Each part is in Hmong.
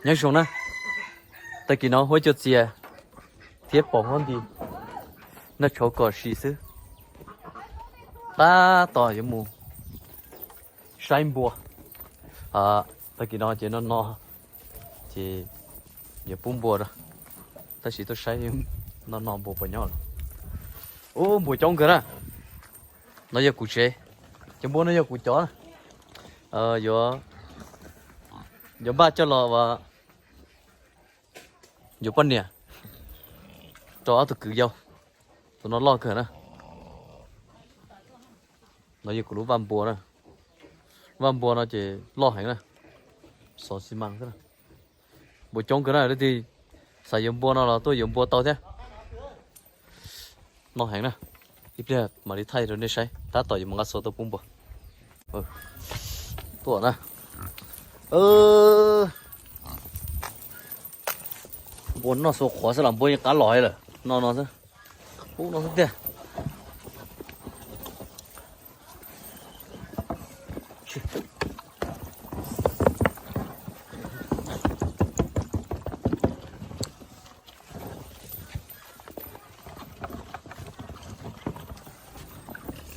Nyob zoo na, tag kis no huab cua txias thiab pom huab nti, noj tshauv kom si xwb. Tab tom yuav mus saib npua. Tag kis no ces no no ces yuav pub npua rau, tab sis tuaj saib no no npua puas nyob lawm. Ub, npua coob kawg na. No yog kuv tsev, cov npua no yog kuv cov na. Yuav, yuav npaj coj los ua, yuav poj niam rau ob tug kwv yau. Tus no loj kawg na. No yog kuv lub vaj npua na. Lub vaj npua no ces loj heev na, xov xi mas xwb na. Npua coob kawg na, leej twg xav yuav npua no los tuaj yuav npua tau thiab. No heev na, ib pliag mam li thaij rau nej saib, tab tom yuav mus nqa xua tuaj pub npua. Tuaj na. Npua noj xua qhuav xwb los npua yeej qab los lawm, no no xwb. Pub no xwb tiag.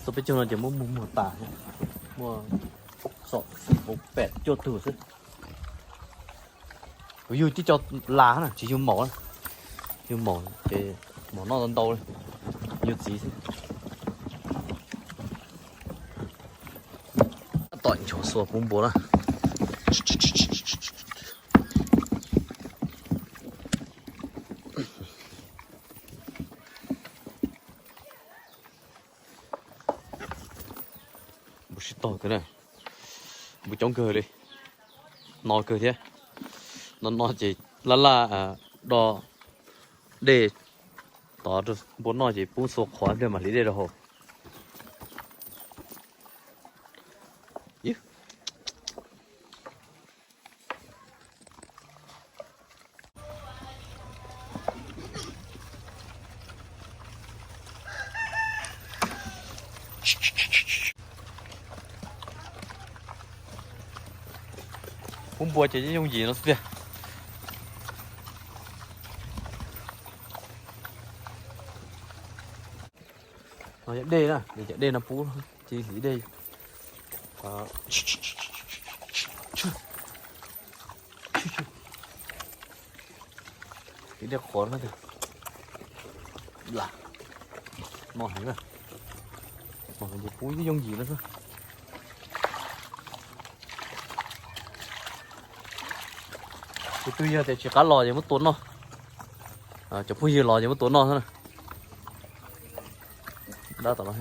Tau peb caug no ces muab muag muag tas, muaj txom xim hauv pem cuaj tug xwb. Kuv yug tib co las na, tsis yug maum, yug maum ces maum noj ntau ntau li, yug txiv xwb. Tom nchov xua pub npua na. Npua sib tog kawg na, npua coob kawg li, no kawg thiab. No no ces laj laj do dej tod rau npua noj ces pub xua qhuav pliag mam hliv dej rau haus. Pub npua ces yooj yim no xwb tiag. No yog dej na, cov dej no pub ces hliv dej. Hliv dej qhuav no, no heev na, no heev ces pub yooj yim no xwb. Tus twg yog tias tsis qab los ces muab tua noj, cov phooj ywg los ces muab tua noj xwb na. Dab tom no.